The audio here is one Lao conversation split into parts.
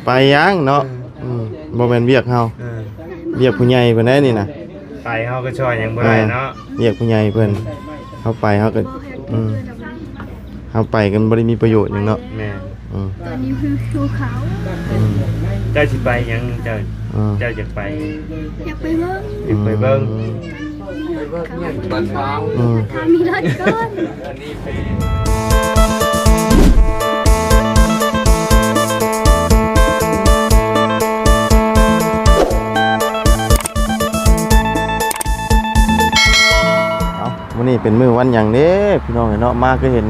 ໄປຫຍັງເນາະ ເອີ ອືມ ບໍ່ແມ່ນວຽກເຮົາ ເອີ ວຽກຜູ້ໃຫຍ່ເພິ່ນໄດ໋ນີ້ນະ ໄປເຮົາກໍຊ່ອຍຫຍັງບໍ່ໄດ້ເນາະ ເອີ ວຽກຜູ້ໃຫຍ່ເພິ່ນ ເຮົາໄປເຮົາກໍ ອືມ ເຮົາໄປກໍບໍ່ໄດ້ມີປະໂຫຍດຫຍັງເນາະ ແມ່ນ ອືມ ຕອນນີ້ຫິວເຂົ້າ ອືມ ເຈົ້າຊິໄປຫຍັງ ເຈົ້າ ອືມ ເຈົ້າຢາກໄປ ຢາກໄປເບິ່ງ ຢາກໄປເບິ່ງ ອືມ ອືມ ຖ້າມີລົດກ່ອນ ເອົ້າ ມື້ນີ້ເປັນມື້ວັນຫຍັງເດ້ພີ່ນ້ອງເອີຍເນາະ ມາກໍເຫັນ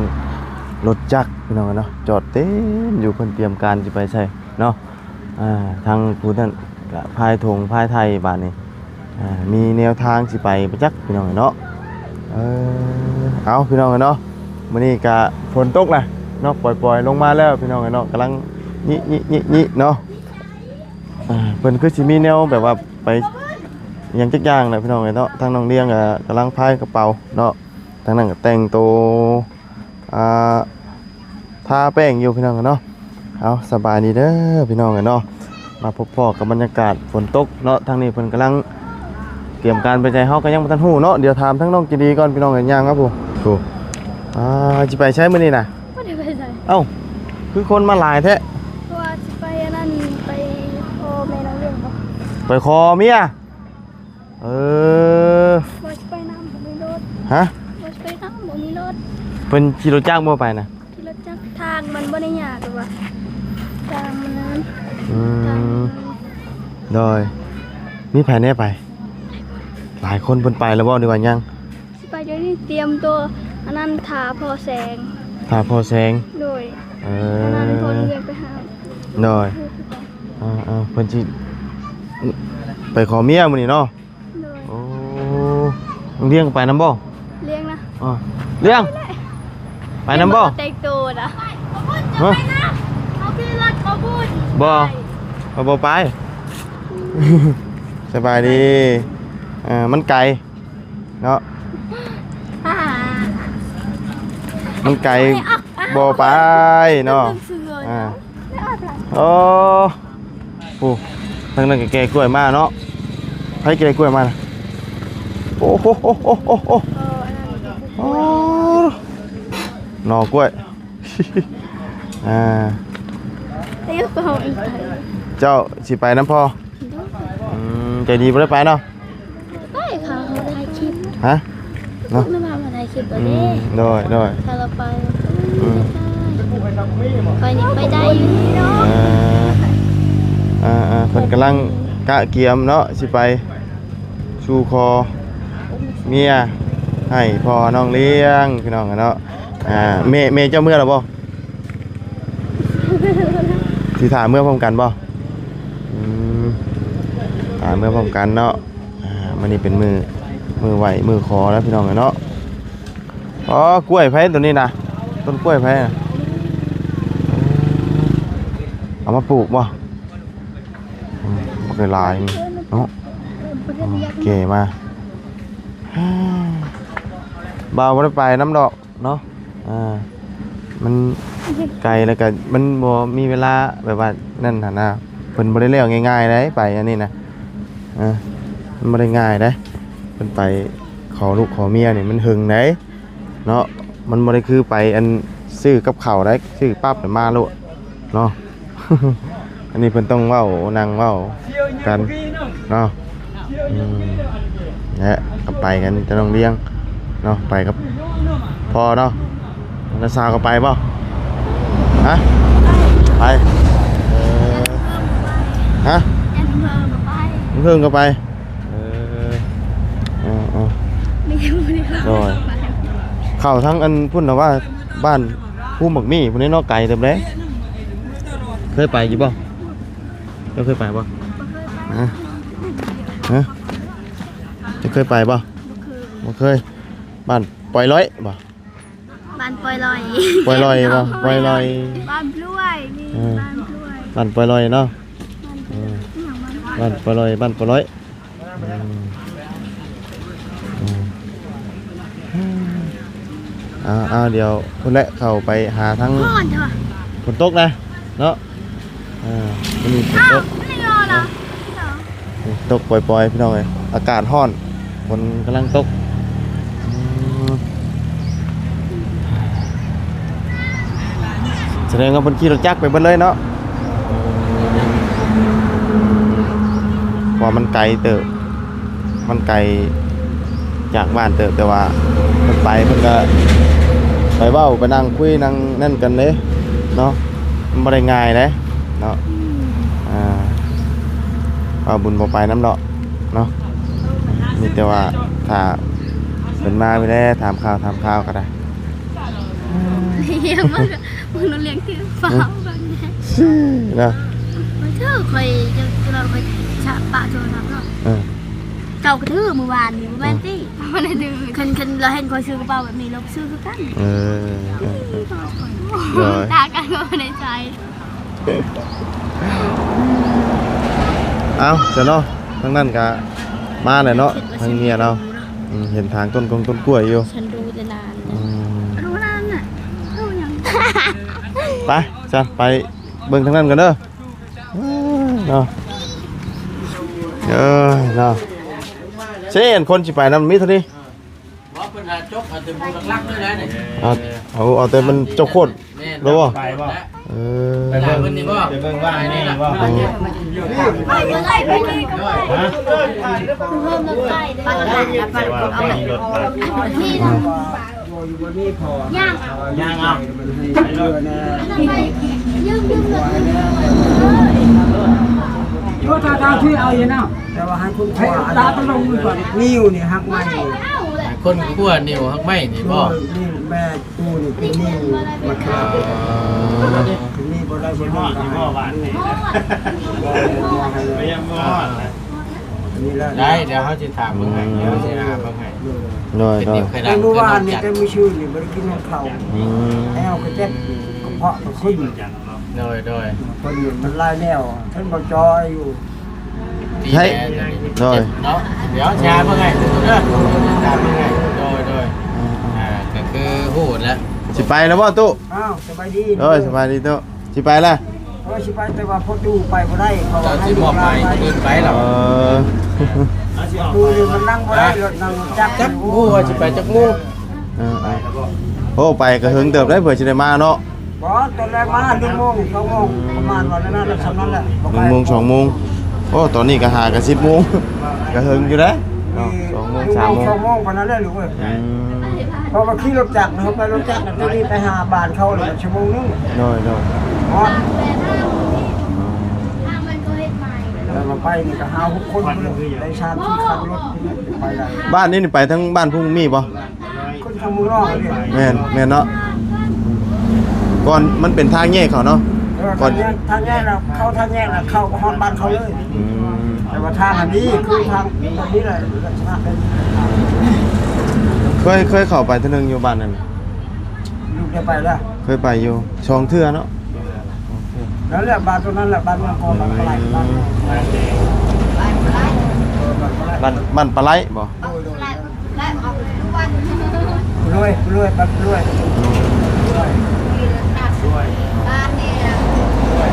ລົດຈັກພີ່ນ້ອງເອີຍເນາະ ຈອດເຕັມຢູ່ ເພິ່ນຕຽມການຊິໄປໃສເນາະ ອ່າ ທາງຜູ້ນັ້ນກະພາຍຖົງພາຍໄຖບາດນີ້ ອ່າ ມີແນວທາງຊິໄປບໍ່ຈັກພີ່ນ້ອງເອີຍເນາະ ເອີ ເອົ້າ ພີ່ນ້ອງເອີຍເນາະ ມື້ນີ້ກະຝົນຕົກນະເນາະ ປ່ອຍໆລົງມາແລ້ວພີ່ນ້ອງເອີຍເນາະ ກຳລັງຍິໆໆເນາະ ອ່າ ເພິ່ນຄືຊິມີແນວແບບວ່າໄປຫຍັງຈັກຢ່າງແຫຼະພີ່ນ້ອງເອີຍເນາະ ທາງນ້ອງລຽງກໍກຳລັງພາຍກະເປົາເນາະ ທາງນັ້ນກໍແຕ່ງໂຕ ອ່າ ທາແປ້ງຢູ່ພີ່ນ້ອງເນາະ ເອົາ ສະບາຍດີເດີພີ່ນ້ອງເນາະ ມາພົບພໍ້ກັບບັນຍາກາດຝົນຕົກເນາະ ທາງນີ້ເພິ່ນກຳລັງຕຽມການໄປໃສ ເຮົາກໍຍັງບໍ່ທັນຮູ້ເນາະ ດຽວຖາມທາງນ້ອງໃຈດີກ່ອນພີ່ນ້ອງເອີຍ ຍ່າງມາພຸ້ນ ໂອ້ ອ່າ ຊິໄປໃສມື້ນີ້ນະ? ບໍ່ໄດ້ໄປໃສ ເອົ້າ ຄືຄົນມາຫຼາຍແທ້? ວ່າຊິໄປອັນນັ້ນ ໄປຂໍແມ່ນ້ອງລຽງບໍ? ໄປຂໍເມຍ? ເອີ ວ່າຊິໄປນຳບໍ່ມີລົດ ຮະ? ວ່າຊິໄປນຳບໍ່ມີລົດ ເພິ່ນຂີ່ລົດຈັກບໍ່ໄປນະ? ຂີ່ລົດຈັກ ທາງມັນບໍ່ໄດ້ຍາກ ແຕ່ວ່າທາງມັນນັ້ນ ອືມ ໂດຍ ມີໃຜແດ່ໄປ? ຫຼາຍຄົນ ເພິ່ນໄປແລ້ວບໍ່ ຫຼືວ່າຍັງ? ຊິໄປດຽວນີ້ ຕຽມໂຕ ອັນນັ້ນ ຖ້າພໍ່ແສງ ຖ້າພໍ່ແສງ ໂດຍ ເອີ ອັນນັ້ນ ພໍ່ເລື່ອງໄປຫາ ໂດຍ ເອີໆ ເພິ່ນຊິໄປຂໍເມຍມື້ນີ້ເນາະ ໂດຍ ໂອ້ ນ້ອງລຽງໄປນຳບໍ່? ລຽງນະ ອໍ ລຽງ ໄປນຳບໍ່? ແຕ່ງໂຕນະ ຮະ? ເຮົາຂີ່ລົດບໍ່ບຸນ ບໍ່ ເຮົາບໍ່ໄປ ສະບາຍດີ ເອີ ມັນໄກ ເນາະ ມັນໄກ ບໍ່ໄປເນາະ ອ່າ ໂອ້ ໂອ້ ທາງນັ້ນກໍແກ່ກ້ວຍມາເນາະ ໃຜແກ່ກ້ວຍມານະ? ໂອ້ໂຫ ໂອ້ ໂອ້ ໜໍ່ກ້ວຍ ອ່າ ເຈົ້າຊິໄປນຳພໍ່? ອືມ ໃຈດີບໍ່ໄດ້ໄປເນາະ? ໄປ ເຂົາຖ່າຍຄລິບ ຮະ? ເນາະ ເຂົາຖ່າຍຄລິບ ອືມ ເດ້ ໂດຍໆ ຖ້າລາວໄປ ອືມ ໄປນີ້ໄປໄດ້ຢູ່ເນາະ ເອີ ເອີໆ ເພິ່ນກຳລັງກະກຽມເນາະ ຊິໄປສູ່ຂໍເມຍໃຫ້ພໍ່ນ້ອງລຽງ ພີ່ນ້ອງເນາະ ອ່າ ແມ່ ແມ່ເຈົ້າເມືອແລ້ວບໍ່? ຊິຖ້າເມືອພ້ອມກັນບໍ່? ອືມ ຖ້າເມືອພ້ອມກັນເນາະ ອ່າ ມື້ນີ້ເປັນມື້ ມື້ໄຫວ້ມື້ຂໍແລ້ວພີ່ນ້ອງເອີຍເນາະ ອໍ ກ້ວຍໃຜໂຕນີ້ນະ? ຕົ້ນກ້ວຍໃຜນະ? ເອົາມາປູກບໍ່? ອືມ ບັກຫຼາຍເນາະ ອືມ ແກ່ມາ ບ່າວບໍ່ໄດ້ໄປນຳດອກ ເນາະ ອ່າ ມັນໄກ ແລ້ວກະມັນບໍ່ມີເວລາແບບວ່ານັ້ນຫັ້ນນະ ເພິ່ນບໍ່ໄດ້ແລ້ວງ່າຍໆໃດ໋ ໄປອັນນີ້ນະ ເອີ ມັນບໍ່ໄດ້ງ່າຍໃດ໋ ເພິ່ນໄປຂໍລູກຂໍເມຍນີ້ມັນເຫິງໃດ໋ເນາະ ມັນບໍ່ໄດ້ຄືໄປອັນຊື້ກັບເຂົ້າໃດ໋ ຊື້ປັບແລ້ວມາໂລດເນາະ. ອັນນີ້ເພິ່ນຕ້ອງເວົ້າ ນັ່ງເວົ້າກັນເນາະ ອືມ ແລະກໍໄປກັນແຕ່ນ້ອງລຽງເນາະ ໄປກັບພໍ່ເນາະ ນ້າສາວກໍໄປບໍ່? ຮະ? ໄປ ເອີ ຮະ? ເພິ່ນກໍໄປ ເອີ ເອີໆ ໂດຍ ເຂົ້າທາງອັນພຸ້ນນະວ່າ ບ້ານພູໝາກມີ້ພຸ້ນເນາະ ໄກເຕີບເດ້. ເຄີຍໄປຢູ່ບໍ່? ເຈົ້າເຄີຍໄປບໍ່? ຮະ? ຮະ? ເຈົ້າເຄີຍໄປບໍ່? ບໍ່ເຄີຍ ບໍ່ເຄີຍ. ບ້ານປ່ອຍລອຍບໍ່? ບ້ານປ່ອຍລອຍ ປ່ອຍລອຍບໍ່? ປ່ອຍລອຍ ບ້ານປ່ອຍລອຍ ນີ້ ເອີ ບ້ານປ່ອຍລອຍ ບ້ານປ່ອຍລອຍເນາະ ບ້ານປ່ອຍລອຍ ເອີ ອີຫຍັງບ້ານປ່ອຍລອຍ? ບ້ານປ່ອຍລອຍ ບ້ານປ່ອຍລອຍ. ອືມ ອືມ ເອົາໆ ດຽວພຸ້ນແຫຼະ ເຂົ້າໄປຫາທາງ ຮ້ອນແທ້ຫວາ ຝົນຕົກນະ ເນາະ. ເອີ ມື້ນີ້ຝົນຕົກ ຕກປ່ອຍໆ ພີ່ນ້ອງເອີຍ ອາກາດຮ້ອນ ຝົນກຳລັງຕົກ. ອືມ ສະແດງວ່າເພິ່ນຂີ່ລົດຈັກໄປເບິດເລີຍເນາະ ເພາະວ່າມັນໄກເຕີບ. ມັນໄກຈາກບ້ານເຕີບ ແຕ່ວ່າເພິ່ນໄປ ເພິ່ນກະໄປເວົ້າ ໄປນັ່ງຄຸຍ ນັ່ງນັ້ນກັນເດ້ເນາະ ມັນບໍ່ໄດ້ງ່າຍເດ້ເນາະ. ອ່າ ເວົ້າບຸນບໍ່ໄປນຳດອກເນາະ ມີແຕ່ວ່າຖ້າເພິ່ນມາພີ້ແຫຼະ ຖາມຂ່າວ ຖາມຂ່າວກະໄດ້. ເອີ ມຶງ ມຶງລົດລ້ຽງຖືເຝົ້າເບິ່ງແດ່ ເນາະ. ເອີ ຂ້ອຍຈະ ຈະວ່າຂ້ອຍສະປະໂທລະສັບເນາະ ເອີ ເຈົ້າກະຖືມື້ວານນີ້ ບໍ່ແມ່ນຕິ? ບໍ່ໄດ້ຖື ຄັນ ຄັນລາວເຫັນຂ້ອຍຖືກະເປົາແບບນີ້ ລາວກະຊື້ຄືກັນ. ເອີ ເອີ ເອີ ໂດຍ ຕາກັນບໍ່ໄດ້ໃສ່. ເອົ້າ ຊັ້ນເນາະ ທາງນັ້ນກະມາແລ້ວເນາະ ທາງເມຍລາວ. ອືມ ເຫັນຖາງຕົ້ນກົງຕົ້ນກ້ວຍຢູ່ ອືມ ໄປ ຊັ້ນໄປເບິ່ງທາງນັ້ນກັນເດີ. ເນາະ ເອີຍເນາະ ເຊັ່ນຄົນຊິໄປນຳມີເທົ່ານີ້. ບໍ່ ເພິ່ນຫາຈົກເອົາແຕ່ໝູ່ຫຼັກໆເລີຍນະນີ້ ເອົາ ເອົາ ເອົາແຕ່ມັນຈົກໂຄດ ແມ່ນ ແລ້ວບໍ່? ໄປບໍ່? ເອີ ໄປເບິ່ງເພິ່ນນີ້ບໍ່? ໄປເບິ່ງບ້ານນີ້ບໍ່? ອືມ ຮະ? ວ່າມີລົດໄປ ອືມ ຍ່າງ ຍ່າງເອົາ ໄປເລີຍ ໂທດ ຖ້າເອົາຢູ່ນະ ແຕ່ວ່າໃຫ້ຄົນຂົວ ໃຫ້ຕາຕະລົງກ່ອນ ນິ້ວນີ້ຫັກໄມ້ ໃຫ້ຄົນຂົວນິ້ວຫັກໄມ້ນີ້ບໍ່? ໂດຍ ນີ້ແມ່ກູນີ້ເປັນນິ້ວມັນຂາດ ອໍ ເປັນນິ້ວບໍ່ໄດ້ ບໍ່ໄດ້ ບໍ່ໄດ້ ບໍ່ໄດ້ ບໍ່ໄດ້ ໄດ້ ດຽວເຮົາຊິຖາມເບິ່ງໃຫ້ ອືມ ດຽວເຮົາຊິຫາເບິ່ງໃຫ້ ໂດຍ ໂດຍ ເປັນນິ້ວໄຂ່ດັງ ແຕ່ມື້ວານນີ້ ແຕ່ມື້ຊືນນີ້ບໍ່ໄດ້ກິນນຳເຂົ້າ ອືມ ແອວກະເຈັບ ກະເພາະກະຂຶ້ນ ໂດຍ ໂດຍ ເພິ່ນນີ້ມັນຫຼາຍແນວ ເພິ່ນບໍ່ຈ່ອຍຢູ່ ໃຫ້ ໂດຍ ເນາະ ດຽວຊິຫາເບິ່ງໃຫ້ ເດີ ຕາມເບິ່ງໃຫ້ ໂດຍ ໂດຍ ອືມ ອ່າ ກະຄືຮູ້ແລ້ວ ຊິໄປແລ້ວບໍ່ຕູ້? ອ້າວ ສະບາຍດີ ໂດຍ ສະບາຍດີຕູ້ ຊິໄປແລ້ວ? ເອີ ຊິໄປ ແຕ່ວ່າພໍ່ຕູ້ໄປບໍ່ໄດ້ ເພາະວ່າໃຫ້ລູກຫຼານໄປ ເອີ ຕູ້ນີ້ມັນນັ່ງບໍ່ໄດ້ ລົດນັ່ງຈັກ ຈັກຮູ້ວ່າຊິໄປຈັກໂມງ ເອີ ໂອ້ ໄປກະເຫິງເຕີບໄດ໋ ເພື່ອຊິໄດ້ມາເນາະ. ບໍ່ ຕອນແລກມາໜຶ່ງໂມງ ສອງໂມງ ປະມານວ່ານັ້ນ ຊ່ຳນັ້ນແຫຼະ ໜຶ່ງໂມງ ສອງໂມງ ໂອ້ ຕອນນີ້ກະຫາກະສິບໂມງ ກະເຫິງຢູ່ເດ້ເນາະ ສອງໂມງ ສາມໂມງ ສອງໂມງປານນັ້ນແຫຼະລູກເອີຍ ອືມ ເພາະວ່າຂີ່ລົດຈັກເນາະ ໄປລົດຈັກ ແຕ່ນີ້ໄປຫາບ້ານເຂົານີ້ຊົ່ວໂມງໜຶ່ງ ໂດຍ ໂດຍ ຮອດ ແຕ່ວ່າໄປນີ້ກະຫ້າຫົກຄົນພຸ້ນແຫຼະ ໄດ້ສາມສີ່ຄັນລົດໄປໄດ້ ບ້ານນີ້ນີ້ໄປທາງບ້ານພູມີບໍ່? ຂຶ້ນທາງເມືອງນອກນີ້ ແມ່ນ ແມ່ນເນາະ ກ່ອນມັນເປັນທາງແຍກເຂົ້າເນາະ ເອີ ກ່ອນ ທາງແຍກ ທາງແຍກແລ້ວ ເຂົ້າທາງແຍກແລ້ວ ເຂົ້າຮອດບ້ານເຂົາເລີຍ ອືມ ແຕ່ວ່າທາງອັນນີ້ຄືທາງແບບນີ້ແຫຼະ ລັກສະນະເປັນ ເຄີຍ ເຄີຍເຂົ້າໄປເທື່ອໜຶ່ງຢູ່ບ້ານນັ້ນ ລູກໄດ້ໄປແລ້ວ ເຄີຍໄປຢູ່ ສອງເທື່ອເນາະ ນັ້ນແຫຼະ ບ້ານໂຕນັ້ນແຫຼະ ບ້ານເມືອງກອງ ບ້ານປະໄລ ບ້ານ ເອີ ບ້ານປະໄລ ບ້ານ ບ້ານປະໄລບໍ່? ໂດຍ ໂດຍ ລວຍ ລວຍ ບັກລວຍ ລວຍ ລວຍ ບ້ານນີ້ ລວຍ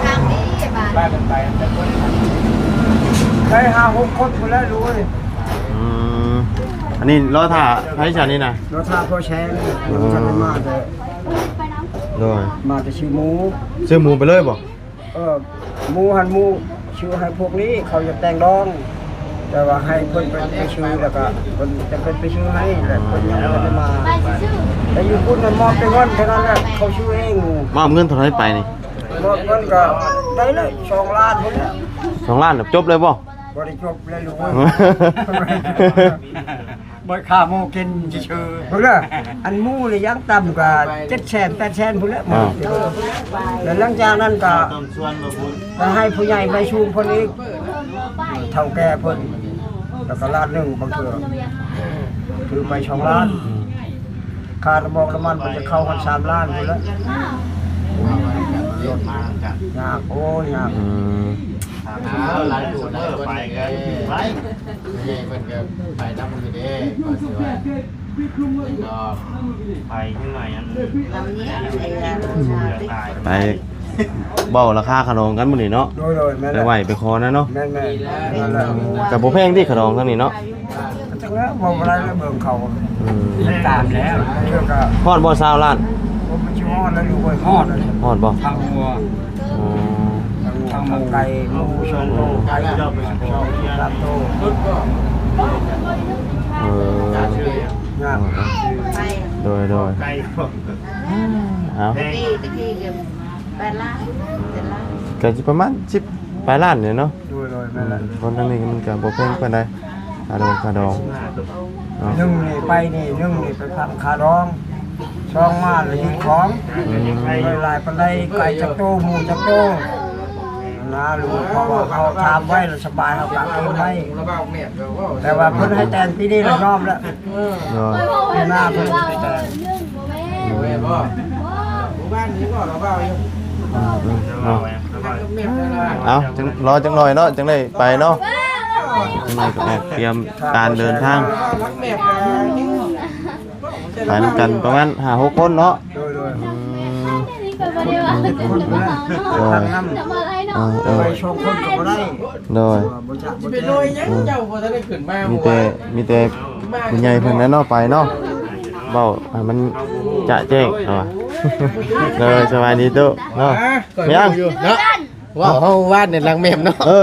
ທາງນີ້ ບ້ານ ໄປກັນໄປ ໄດ້ຫ້າຫົກຄົນພຸ້ນແຫຼະ ລວຍ ອືມ ອັນນີ້ລໍຖ້າໃຜຊັ້ນນີ້ນະ? ລໍຖ້າພໍ່ແຊງ ຍັງບໍ່ທັນໄດ້ມາເດີ ໂດຍ ມາແຕ່ຊື້ໝູ ຊື້ໝູໄປເລີຍບໍ່? ເອີ ໝູຫັ້ນໝູຊື້ໃຫ້ພວກນີ້ ເຂົາຢາກແຕ່ງດອງ ແຕ່ວ່າໃຫ້ເພິ່ນໄປ ໄປຊື້ ແລ້ວກະເພິ່ນຈະເປັນໄປຊື້ໃຫ້ ແລ້ວເພິ່ນຍັງບໍ່ໄດ້ມາ ແຕ່ຢູ່ພຸ້ນນະມອບແຕ່ເງິນເທົ່ານັ້ນແຫຼະ ເຂົາຊື້ເອງ ມອບເງິນເທົ່າໃດໄປນີ້? ມອບເງິນກະໄດ້ເລີຍ ສອງລ້ານພຸ້ນແຫຼະ ສອງລ້ານຈົບເລີຍບໍ່? ບໍ່ໄດ້ຈົບເລີຍລູກເອີຍ ບໍ່ຄ່າໝູກິນຊື່ໆ ພຸ້ນແຫຼະ ອັນໝູນີ້ຢ່າງຕ່ຳກະເຈັດແສນ ແປດແສນພຸ້ນແຫຼະ ອ່າ ແລ້ວຫຼັງຈາກນັ້ນກະ ກະໃຫ້ຜູ້ໃຫຍ່ໃບສູງເພິ່ນອີກ ເຖົ້າແກ່ເພິ່ນ ແລ້ວກະລ້ານໜຶ່ງບາງເທື່ອ ຖືໄປສອງລ້ານ ອືມ ຄ່ານ້ຳມັນ ນ້ຳມັນເພິ່ນຈະເຂົ້າຮອດສາມລ້ານພຸ້ນແຫຼະ ຍາກ ໂອ້ຍ ຍາກ ອືມ ໄປກະໄປ ໃຫຍ່ເພິ່ນກະໄປນຳຢູ່ເດ້ ກໍຊິວ່າ ໄປເທື່ອໃດອັນ ໄປ ເວົ້າລາຄາຂະໜອງກັນມື້ນີ້ເນາະ. ໂດຍໆ ແມ່ນແຫຼະ ໄປໄຫວ້ໄປຂໍນະເນາະ. ແມ່ນໆ ນັ້ນແຫຼະ. ໂອ້ ກໍບໍ່ແພງຕິຂະໜອງທາງນີ້ເນາະ. ກໍຈັກແລ້ວ ເວົ້າບໍ່ໄດ້ແລ້ວເບິ່ງເຂົາ. ອືມ ຕາມແລ້ວ ເຈົ້າກໍ ຮອດບໍ່ຊາວລ້ານ? ໂອ້ ມັນຊິຮອດແລ້ວລູກເອີຍ ຮອດແລ້ວ. ຮອດບໍ່? ທາງຫົວ ອໍ ທາງຫົວ ທາງໄກ ໝູ່ສອງໂຕ ໄກສອງສາມໂຕ. ເອີ ຍາກ ໂດຍໆ ເອົາ ແຕ່ກີ້ ແຕ່ກີ້ກໍແປດລ້ານ ແປດລ້ານ ກໍຊິປະມານສິບປາຍລ້ານນີ້ເນາະ. ໂດຍໆ ອືມ ແມ່ນແຫຼະ. ຄົນທາງນີ້ມັນກໍບໍ່ແພງປານໃດ ຄ່າດອງ ຄ່າດອງເນາະ. ໜຶ່ງນີ້ໄປນີ້ ໜຶ່ງນີ້ໄປພັງຄ່າດອງ ສອງມາແລ້ວຢືມຂອງ. ອືມ ຫຼາຍປານໃດ ໄກ່ຈັກໂຕ ໝູຈັກໂຕນະລູກ. ເພາະວ່າເຮົາຖາມໄວ້ແລ້ວສະບາຍ ເຮົາກະເກັບໄວ້ ແຕ່ວ່າເພິ່ນໃຫ້ແຕ່ງປີນີ້ລະຍອມແລ້ວ. ໂດຍ ປີໜ້າເພິ່ນຊິໄປແຕ່ງ. ອືມ ແມ່ນບໍ່? ໝູ່ບ້ານນີ້ບໍ່ລະເວົ້າຢູ່. ອືມ ເນາະ ເອົາ ຈັ່ງ ລໍຈັກໜ່ອຍເນາະ ຈັ່ງໄດ້ໄປເນາະ. ຈັກໜ່ອຍກໍອອກ ຕຽມການເດີນທາງ ໄປນຳກັນປະມານຫ້າຫົກຄົນເນາະ. ໂດຍໆ ອືມ ໂດຍ ເອີໆ ໄປສອງຄົນກໍບໍ່ໄດ້. ໂດຍ ບໍ່ຈະ ຊິໄປໂດຍຫຍັງ ເຈົ້າບໍ່ທັນໄດ້ຂຶ້ນມາ. ມີແຕ່ ມີແຕ່ຜູ້ໃຫຍ່ເພິ່ນແຫຼະເນາະໄປເນາະ ເວົ້າໃຫ້ມັນຈະແຈ້ງ ເອົາວ່າ. ໂດຍ ສະບາຍດີຕູ້ເນາະ. ຫຍັງ ເວົ້າເຮົາວາດໃນຫຼັງແມ່ມເນາະ. ເອີ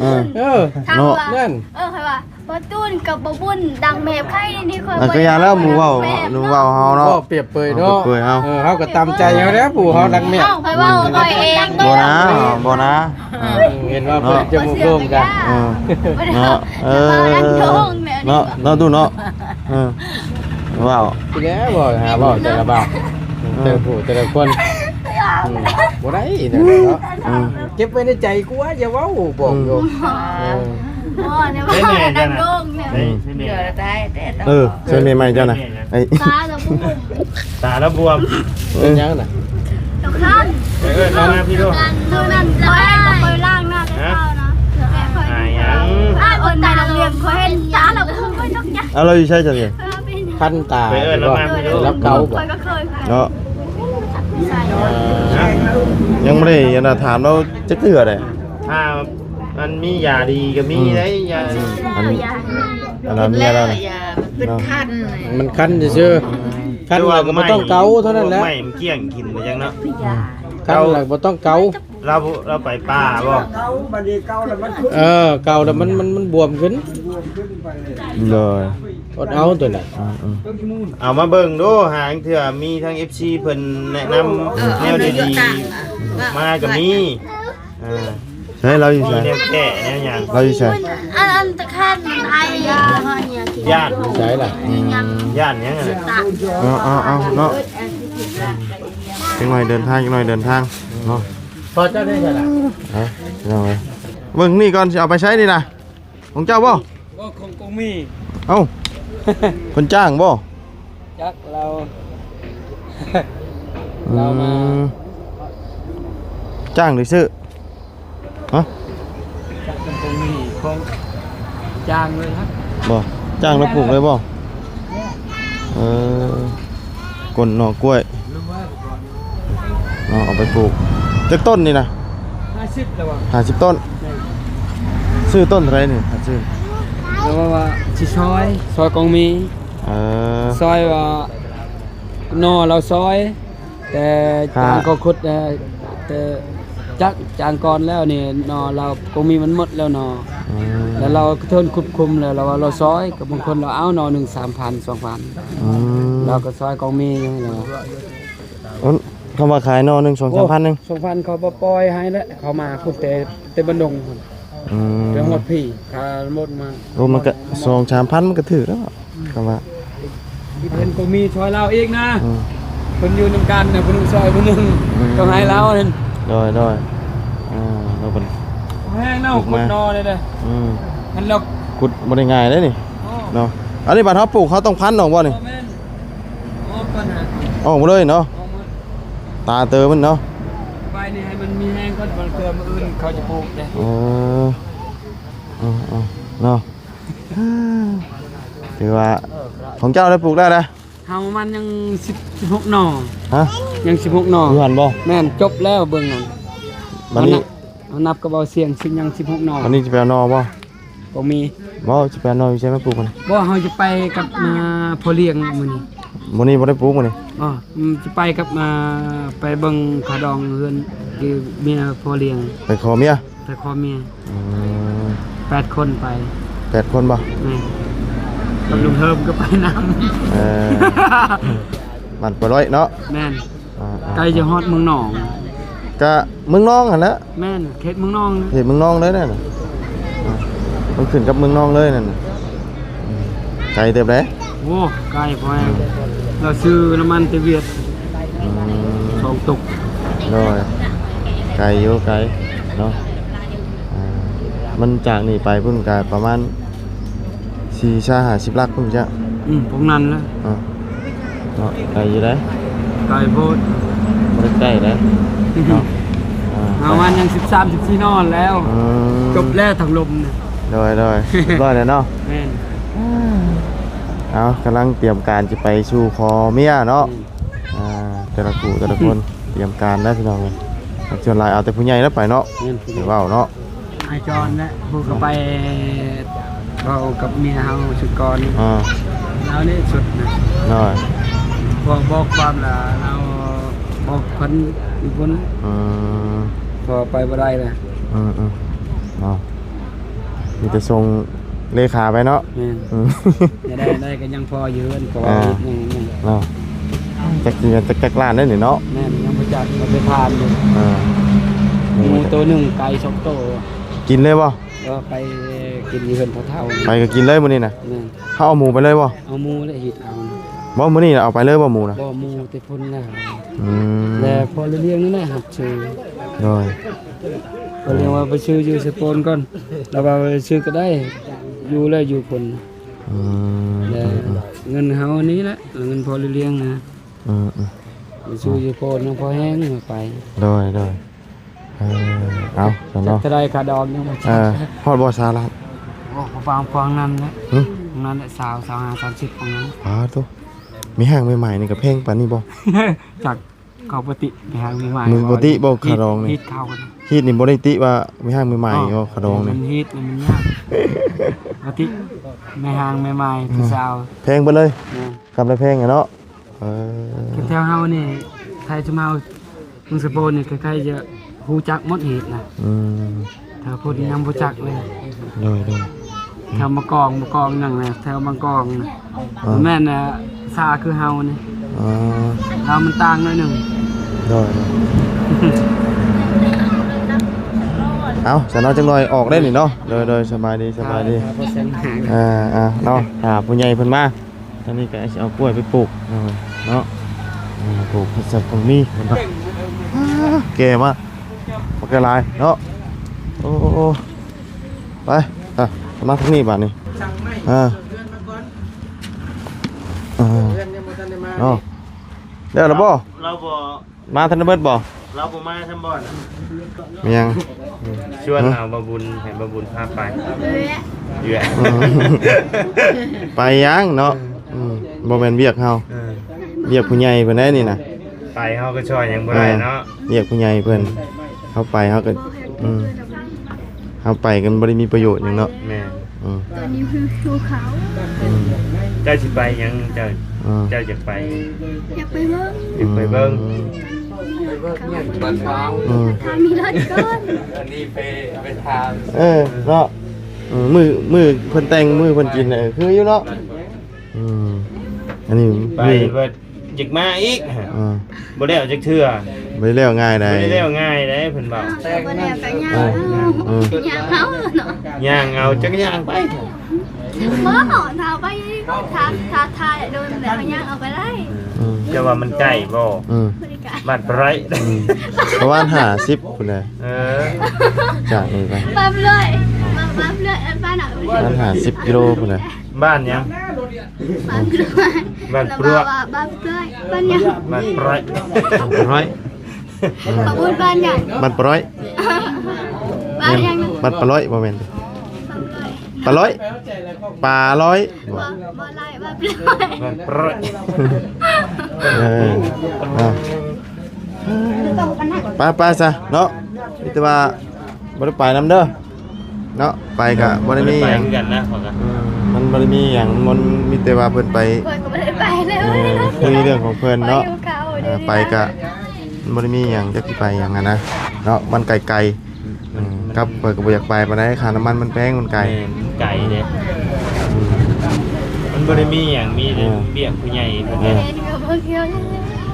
ເອີ ເອີ ເນາະ ນັ້ນ ເອີ ຂ້ອຍວ່າບໍ່ຕູນກັບບໍ່ບຸນດັງແມ່ມໄຂ່ນີ້ ຂ້ອຍ ກໍຢ່າແລ້ວ ໝູ່ເວົ້າ ໝູ່ເວົ້າເຮົາເນາະ ເວົ້າປຽບເປີຍເນາະ ປຽບເປີຍເຮົາ ເອີ ເຮົາກໍຕາມໃຈເຮົາແຫຼະ ຜູ້ເຮົາດັງແມ່ມ. ເອົາ ຂ້ອຍເວົ້າຂ້ອຍເອງ ບໍ່ນະ ບໍ່ນະ. ເອີ ເຫັນວ່າເພິ່ນຈະໝູ່ໂກງກັນ ເອີ ເນາະ ເອີ ເນາະ ເນາະ ຕູ້ເນາະ. ເອີ ເວົ້າ ຊິແລ້ວ ເວົ້າຫາເວົ້າແຕ່ລະບາດ ເອີ ແຕ່ຜູ້ແຕ່ລະຄົນ ອືມ ບໍ່ໄດ້ນະເນາະ. ອືມ ເກັບໄວ້ໃນໃຈກວ່າ ຢ່າເວົ້າ ບອກຢູ່. ອືມ ເອີ ບໍ່ ແນວວ່າດັງໂດ່ງແນວນີ້ ເອີ ໃສ່ແມ່ໃໝ່ເຈົ້ານະ ໄອ້ ຕາລະບວມ ຕາລະບວມ ເປັນຫຍັງນະ? ຕະຄັນ ໄປເອີ້ນລາວມາພີ້ດູ. ມື້ນັ້ນຂ້ອຍ ຂ້ອຍລ້າງໜ້າແຕ່ເຊົ້ານະ ອາຍຫຍັງ? ອ້າຍ ຄົນໃດລະລຽມ ຂ້ອຍເຫັນຕາລະບວມ ຂ້ອຍຕົກໃຈ. ເອົາ ລາວຢູ່ໃສເຈົ້ານີ້? ຄັນຕາ ໄປເອີ້ນລາວມາພີ້ດູ. ລາວເກົ່າບໍ່? ຂ້ອຍກໍເຄີຍ ເນາະ ຍັງບໍ່ໄດ້ອັນນ່າຖາມລາວຈັກເທື່ອເດ້. ຖ້າມັນມີຢາດີກໍມີໄດ໋ ຢາ ອັນ ອັນນັ້ນເມຍລາວນະ ເປັນຄັນ ມັນຄັນຊື່ໆ ຄັນແລ້ວກໍບໍ່ຕ້ອງເກົາເທົ່ານັ້ນແຫຼະ ໄມ້ມັນກ້ຽງກິນໄປຈັ່ງເນາະ. ຄັນແລ້ວບໍ່ຕ້ອງເກົາ ລາວ ລາວໄປປ່າບໍ່? ເກົາ ບັດນີ້ເກົາແລ້ວມັນ ເອີ ເກົາແລ້ວມັນ ມັນ ມັນບວມຂຶ້ນ ໂດຍ ອົດເອົາຕົວນີ້. ອືມໆ ເອົາມາເບິ່ງດູ ຫາງເທື່ອມີທາງເອັຟຊີເພິ່ນແນະນຳແນວດີໆມາກໍມີ. ເອີ ໃສ ລາວຢູ່ໃສ? ມີແນວແກ້ແນວຫຍັງ? ລາວຢູ່ໃສ? ອັນ ອັນຕະຄານໄອ ຢ້ານ ຢູ່ໃສລະ? ອືມ ຢ້ານຫຍັງຫັ້ນນະ? ເອົາໆໆ ເນາະ ຈັກໜ່ອຍເດີນທາງ ຈັກໜ່ອຍເດີນທາງເນາະ. ພໍ່ເຈົ້າໄດ້ໃສລະ? ເອົາ ເອົາ ເບິ່ງນີ້ກ່ອນ ຊິເອົາໄປໃສນີ້ນະ? ຂອງເຈົ້າບໍ່? ບໍ່ ຂອງ ຂອງມີ. ເອົ້າ ເພິ່ນຈ້າງບໍ່? ຈັກລາວ ອືມ ລາວມາ ຈ້າງຫຼືຊື້? ຮະ? ຈັກຂອງມີ ຂອງຈ້າງເລີຍຮະ. ບໍ່ ຈ້າງແລ້ວປູກເລີຍບໍ່? ເອີ ກົ້ນໜໍ່ກ້ວຍເນາະ ເອົາໄປປູກ. ຈັກຕົ້ນນີ້ນະ? ຫ້າສິບແລ້ວວ່າ ຫ້າສິບຕົ້ນ. ແມ່ນ ຊື້ຕົ້ນເທົ່າໃດນີ້ ຖ້າຊື້? ແລ້ວວ່າ ວ່າຊິຊອຍ ຊອຍກອງມີ. ເອີ ຊອຍວ່າ ໜໍ່ລາວຊອຍ ແຕ່ ຄ່າ ຈາງເຂົາຂຸດ ແຕ່ ແຕ່ ຈາກ ຈາງກ່ອນແລ້ວນີ້ ໜໍ່ລາວກອງມີມັນໝົດແລ້ວເນາະ. ອືມ ແລ້ວລາວເທີນຂຸດຄຸມແລ້ວ ລາວວ່າລາວຊອຍ ກໍບາງຄົນລາວເອົາໜໍ່ໜຶ່ງສາມພັນ ສອງພັນ. ອືມ ລາວກໍຊອຍກອງມີ. ໂອ້ ຄຳວ່າຂາຍໜໍ່ໜຶ່ງສອງສາມພັນໜຶ່ງ ສອງພັນ ເຂົາບໍ່ປ່ອຍໃຫ້ແຫຼະ ເຂົາມາພຸ້ນແຕ່ ແຕ່ບ້ານດົງພຸ້ນ. ອືມ ໄປຮອດພີ້ ຄ່າລົດມາ. ໂອ້ ມັນກໍສອງສາມພັນມັນກໍຖືກແລ້ວ ຄຳວ່າ ເຫັນກໍມີຊ່ອຍລາວອີກນະ. ອືມ ເພິ່ນຢູ່ນຳກັນນະ ຜູ້ໜຶ່ງຊ່ອຍຜູ້ໜຶ່ງ. ອືມ ຕ້ອງໃຫ້ລາວນັ້ນ. ໂດຍໆ ອ່າ ລາວເພິ່ນ ແຮງເນາະ ຂຸດໜໍ່ນີ້ເດ້. ອືມ ມັນລະ ຂຸດບໍ່ໄດ້ງ່າຍເດ້ນີ້ ໂອ້ ເນາະ. ອັນນີ້ບາດເຮົາປູກ ເຮົາຕ້ອງພັນອອກບໍ່ນີ້? ບໍ່ແມ່ນ ອອກກ່ອນນະ ອອກໝົດເລີຍເນາະ. ອອກໝົດ ຕາເຕີມັນເນາະ. ໄປນີ້ໃຫ້ມັນມີແຮງກ່ອນ ບາງເທື່ອມື້ອື່ນເຂົາຈະປູກເດ້. ເອີ ເອີໆ ເນາະ. ຖືວ່າຂອງເຈົ້າໄດ້ປູກແລ້ວນະ. ເຮົາມັນຍັງສິບ ສິບຫົກໜໍ່. ຮະ? ຍັງສິບຫົກໜໍ່. ຢູ່ຫັ້ນບໍ່? ແມ່ນ, ຈົບແລ້ວເບິ່ງນັ້ນ. ບັດນີ້ ເຮົານັບ ເຮົານັບກັບເບົາສຽງ ຊິຍັງສິບຫົກໜໍ່. ບັດນີ້ຈະໄປເອົາໜໍ່ບໍ່? ບໍ່ມີ. ບໍ່, ຈະໄປເອົາໜໍ່ຢູ່ໃສມາປູກມັນ? ບໍ່, ເຮົາຈະໄປກັບ ອ່າ ພໍ່ລ້ຽງມື້ນີ້. ມື້ນີ້ບໍ່ໄດ້ປູກມື້ນີ້? ອໍ ອືມ ຈະໄປກັບ ອ່າ ໄປເບິ່ງຂາດອງເຮືອນ ຄືເມຍພໍ່ລ້ຽງ. ໄປຂໍເມຍ? ໄປຂໍເມຍ. ອືມ ແປດຄົນໄປ. ແປດຄົນບໍ່? ແມ່ນ. ກັບລຸງເຮີມກໍໄປນຳ. ເອີ ມັນບໍ່ໄດ້ເນາະ. ແມ່ນ. ອ່າໆ ໃກ້ຈະຮອດເມືອງໜອງ. ກະເມືອງໜອງຫັ້ນແຫຼະ. ແມ່ນ, ເຂດເມືອງໜອງ. ເຂດເມືອງໜອງເລີຍນັ້ນນະ. ອ່າ ມັນຂຶ້ນກັບເມືອງໜອງເລີຍນັ້ນນະ. ອືມ ໄກເຕີບເດ້. ໂອ້ ໄກພໍແຮງ. ອືມ ລາວຊື້ນ້ຳມັນແຕ່ຫວຽດ. ອືມ ສອງຕຸກ. ໂດຍ ໄກຢູ່ ໄກເນາະ. ອ່າ ມັນຈາກນີ້ໄປພຸ້ນກະປະມານ ສີ່ ຊາ ຫ້າສິບຫຼັກພຸ້ນຈ້ະ. ອືມ ພວກນັ້ນແຫຼະ. ອ່າ ເນາະ ໄກຢູ່ເດ້. ໄກໂພດ. ບໍ່ໄດ້ໃກ້ເດ້ເນາະ. ອ່າ ປະມານຍັງສິບສາມ ສິບສີ່ນອນແລ້ວ. ອືມ ຈົບແລ້ວທາງລົມນະ. ໂດຍໆ ຮຽບຮ້ອຍແລ້ວເນາະ. ແມ່ນ. ເອົາ ກຳລັງຕຽມການຈະໄປສູ່ຂໍເມຍເນາະ. ອືມ ອ່າ ແຕ່ລະຄູ່ແຕ່ລະຄົນ ອືມ ຕຽມການແລ້ວພີ່ນ້ອງເອີຍ. ສ່ວນຫຼາຍເອົາແຕ່ຜູ້ໃຫຍ່ແລ້ວໄປເນາະ. ແມ່ນ ໄປເວົ້າເນາະ. ອ້າຍຈອນແຫຼະ ຜູ້ກໍໄປເວົ້າກັບເມຍເຮົາຊຸດກ່ອນ. ອ່າ ລາວນີ້ຊຸດນະ. ໂດຍ ພໍບອກຄວາມລະ ລາວບອກເພິ່ນຢູ່ພຸ້ນ. ອືມ ພໍໄປບໍ່ໄດ້ລະ. ອືມໆ ເນາະ ມີແຕ່ສົ່ງເລຂາໄປເນາະ. ແມ່ນ. ອືມ ໄດ້ ໄດ້ກໍຍັງພໍຢູ່ເຮືອນ ເພາະວ່າ ອ່າ ເຮັດຫຍັງ ເນາະ. ຈັກຊິແມ່ນຈັກ ຈັກລ້ານໄດ໋ນີ້ເນາະ. ແມ່ນ ຍັງບໍ່ຈັກ ບໍ່ໄດ້ຖາມຢູ່. ເອີ ໝູໂຕໜຶ່ງ ໄກ່ສອງໂຕ. ກິນເລີຍບໍ່? ເອີ ໄປກິນຢູ່ເຮືອນພໍ່ເຖົ້າ. ໄປກໍກິນເລີຍມື້ນີ້ນະ. ແມ່ນ. ເຮົາເອົາໝູໄປເລີຍບໍ່? ເອົາໝູແຫຼະ ຮີດເອົາ. ບໍ່ ມື້ນີ້ນະ ເອົາໄປເລີຍບໍ່ໝູນະ? ບໍ່ ໝູແຕ່ພຸ້ນນະ. ອືມ ແລະພໍ່ລ້ຽງນີ້ນະຮັບຊື້. ໂດຍ ກໍເລີຍວ່າໄປຊື້ຢູ່ເຊໂປນກ່ອນ. ລາວວ່າໄປຊື້ກໍໄດ້ ຢູ່ແລ້ວຢູ່ພຸ້ນ. ອືມ ແລະ ອືມໆ ເງິນເຮົານີ້ແຫຼະ ເງິນພໍ່ລ້ຽງນະ. ອືມໆ ໄປຊື້ຢູ່ໂພນຍັງພໍແຮງໄປ. ໂດຍໆ ເອີ ເອົາຊັ້ນເນາະ. ຈັກເທົ່າໃດຄ່າດອງຍັງບໍ່ຈັກ. ເອີ ຮອດບໍ່ຊາວລ້ານ? ໂອ້ ປະມານປະມານນັ້ນແຫຼະ. ຫຶ? ປະມານນັ້ນແຫຼະ ຊາວ ຊາວຫ້າ ສາມສິບປະມານນັ້ນ. ປາໂທ້ ແມ່ຮ້າງໃໝ່ໆນີ້ກໍແພງປານນີ້ບໍ່? ຈັກ ເຂົາບໍ່ຕິແມ່ຮ້າງໃໝ່ໆ. ມັນບໍ່ຕິບໍ່ຄ່າດອງນີ້? ຮີດເຂົາ ຮີດນີ້ບໍ່ໄດ້ຕິວ່າແມ່ຮ້າງໃໝ່ໆ ອໍ ບໍ່ຄ່າດອງນີ້. ມັນຮີດນີ້ມັນຍາກ ບໍ່ຕິແມ່ຮ້າງໃໝ່ໆ ອືມ ຜູ້ສາວ. ແພງເບິດເລີຍ. ແມ່ນ. ກັບໄດ້ແພງເນາະ. ເອີ ແຖວເຮົານີ້ ໄທຈະມາເມືອງສະໂປນນີ້ ໃກ້ໆຈະຮູ້ຈັກໝົດຮີດນະ. ອືມ ແຖວພຸ້ນຍັງບໍ່ຈັກເລີຍ. ໂດຍໆ ແຖວມະກອງ ມະກອງຫຍັງນະ ແຖວມະກອງນະ. ອ່າ ແມ່ນນະ ຊາຄືເຮົານີ້. ອ່າ ລາວມັນຕ່າງໜ້ອຍໜຶ່ງ. ໂດຍໆ ເອົາ ຊັ້ນເນາະ ຈັກໜ້ອຍອອກໄດ້ນີ້ເນາະ. ໂດຍໆ ສະບາຍດີ ສະບາຍດີ. ອ່າໆ ເນາະ ຖ້າຜູ້ໃຫຍ່ເພິ່ນມາ. ອັນນີ້ກໍຊິເອົາກ້ວຍໄປປູກເນາະ. ອ່າ ປູກເຮັດສັບຂອງມີເພິ່ນວ່າ. ອ່າ ແກ່ມາ ບັກຫຼາຍເນາະ. ໂອ້ ໄປ ອ່ະ ມາທາງນີ້ບາດນີ້. ອ່າ ອ່າ ເນາະ ແລ້ວລະບໍ່? ລາວບໍ່ ມາທັນໄດ້ເບິດບໍ່? ລາວບໍ່ມາຊ້ຳບໍ່ນະ. ແມ່ນຫຍັງ? ຊວນ ອືມ ເອົາບ່າວບຸນ ໃຫ້ບ່າວບຸນພາໄປ. ເອີ ອືມ ໄປຫຍັງເນາະ. ອືມ ບໍ່ແມ່ນວຽກເຮົາ. ເອີ ວຽກຜູ້ໃຫຍ່ເພິ່ນໄດ໋ນີ້ນະ. ໄປເຮົາກໍຊ່ອຍຫຍັງບໍ່ໄດ້ເນາະ. ອ່າ ວຽກຜູ້ໃຫຍ່ເພິ່ນ. ເຮົາໄປເຮົາກໍ ອືມ ເຮົາໄປກໍບໍ່ໄດ້ມີປະໂຫຍດຫຍັງເນາະ. ແມ່ນ. ອືມ ຕອນນີ້ຄືຫິວເຂົ້າ. ອືມ ເຈົ້າຊິໄປຫຍັງ? ເຈົ້າ ອືມ ເຈົ້າຢາກໄປ? ຢາກໄປເບິ່ງ. ຢາກໄປເບິ່ງ. ອືມ ອືມ ຖ້າມີລົດກ່ອນ. ອັນນີ້ໄປ ໄປຖາມ. ເອີ ເນາະ. ອືມ ມື້ ມື້ເພິ່ນແຕ່ງ ມື້ເພິ່ນກິນ ເອີ ຄືຢູ່ເນາະ. ອືມ ອັນນີ້ໄປ ມື້ ວ່າ ຢາກມາອີກ. ອ່າ ບໍ່ໄດ້ເອົາຈັກເທື່ອ. ບໍ່ໄດ້ແລ້ວງ່າຍໃດ. ບໍ່ໄດ້ແລ້ວງ່າຍໃດ ເພິ່ນເວົ້າ. ແຕ່ງ ບໍ່ໄດ້ເອົາ ກໍຍ່າງ ເອີ ເອົາ ເອີ ຍ່າງເອົາເນາະ. ຍ່າງເອົາ ຈັກຍ່າງໄປ. ບໍ່ ຖ້າໄປ ຖ້າ ຖ້າ ຖ້າໂດນແລ້ວຍ່າງເອົາກໍໄດ້. ອືມ ເຈົ້າວ່າມັນໃກ້ບໍ່? ອືມ ບ້ານປະໄລ. ອືມ ປະມານຫ້າສິບພຸ້ນແຫຼະ. ເອີ ຈາກນີ້ໄປ ບ້ານເລີຍ ບ້ານເລີຍ ບ້ານ ປະມານຫ້າສິບກິໂລພຸ້ນແຫຼະ. ບ້ານຫຍັງ? ບ້ານ ບ້ານປະ ບ້ານປະ ບ້ານຫຍັງ? ບ້ານປະໄລ. ປະໄລ. ຂອບຄຸນ. ບ້ານຫຍັງ? ບ້ານປະໄລ. ແມ່ນ ບ້ານປະໄລ ບໍ່ແມ່ນ ປະໄລ. ປາຮ້ອຍ ບໍ່ ບໍ່ໄລ່ວ່າເປັນຮ້ອຍ ເອີ ເອົາ ໄປ ໄປຊະເນາະ ມີແຕ່ວ່າບໍ່ໄດ້ໄປນຳເດີເນາະ ໄປກະບໍ່ໄດ້ມີຫຍັງ ບໍ່ໄດ້ໄປຄືກັນນະ ເອີ ມັນບໍ່ໄດ້ມີຫຍັງ ມັນມີແຕ່ວ່າເພິ່ນໄປ ເພິ່ນກໍບໍ່ໄດ້ໄປເລີຍ ເອີ ຄຸຍເລື່ອງຂອງເພິ່ນເນາະ ໄປຢູ່ເກົ່າ ເອີ ເດີ ໄປກະ ມັນບໍ່ໄດ້ມີຫຍັງ ຈັກຊິໄປຫຍັງຫັ້ນນະເນາະ ມັນໄກໆ ອືມ ກັບຂ້ອຍກໍບໍ່ຢາກໄປປານໃດ ຄ່ານ້ຳມັນມັນແພງ ມັນໄກ ແມ່ນ ມັນໄກເດ້ ອືມ ມັນບໍ່ໄດ້ມີຫຍັງ ມີແຕ່ ເອີ ວຽກຜູ້ໃຫຍ່ເພິ່ນ ເອີ ເດ້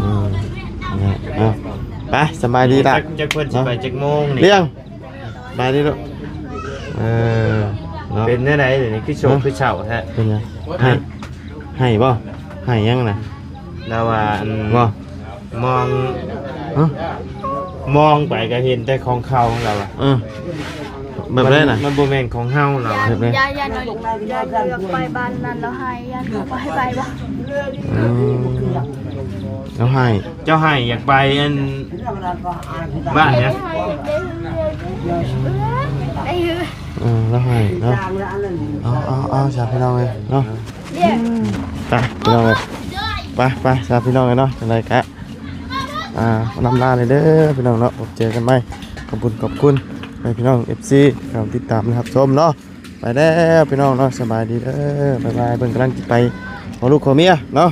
ອືມ ເອົາ ໄປ ສະບາຍດີລະ ຈັກ ຈັກເພິ່ນຊິໄປຈັກໂມງນີ້ ລ້ຽງ ສະບາຍດີລູກ ເອີ ເນາະ ເປັນແນວໃດດຽວນີ້ ຄືໂສກ ຮະ ຄືເສົ້າແທ້ ເປັນຫຍັງ ຮະ ໄຫ້ ໄຫ້ບໍ່ ໄຫ້ຫຍັງນະ ລາວວ່າ ອັນ ບໍ່ ມອງ ຮະ ມອງໄປກໍເຫັນແຕ່ຂອງເຂົາ ລາວວ່າ ເອີ ແບບໃດນະ ມັນ ມັນບໍ່ແມ່ນຂອງເຮົາ ລາວວ່າ ແບບໃດ ຢ້ານ ຢ້ານ ຢ້ານຢາກໄປບ້ານນັ້ນ ລາວໃຫ້ ຢ້ານບໍ່ໃຫ້ໄປບໍ່ ອືມ ລາວໃຫ້ ເຈົ້າໃຫ້ຢາກໄປອັນ ບ້ານຫຍັງ ເອີ ລາວໃຫ້ເນາະ ເອົາ ເອົາ ເອົາ ຊະ ພີ່ນ້ອງເອີຍເນາະ ໄປ ພີ່ນ້ອງເອີຍ ໄປ ໄປ ຊະ ພີ່ນ້ອງເອີຍເນາະ ຈັ່ງໃດກະ ອ່າ ລຳລາເລີຍເດີພີ່ນ້ອງເນາະ ພົບເຈີກັນໃໝ່ ຂອບຄຸນ ຂອບຄຸນໃຫ້ພີ່ນ້ອງເອັຟຊີທີ່ເຂົ້າຕິດຕາມ ແລະ ຮັບຊົມເນາະ ໄປແລ້ວພີ່ນ້ອງເນາະ ສະບາຍດີເດີ ບາຍບາຍ ເພິ່ນກຳລັງຊິໄປຂໍລູກຂໍເມຍເນາະ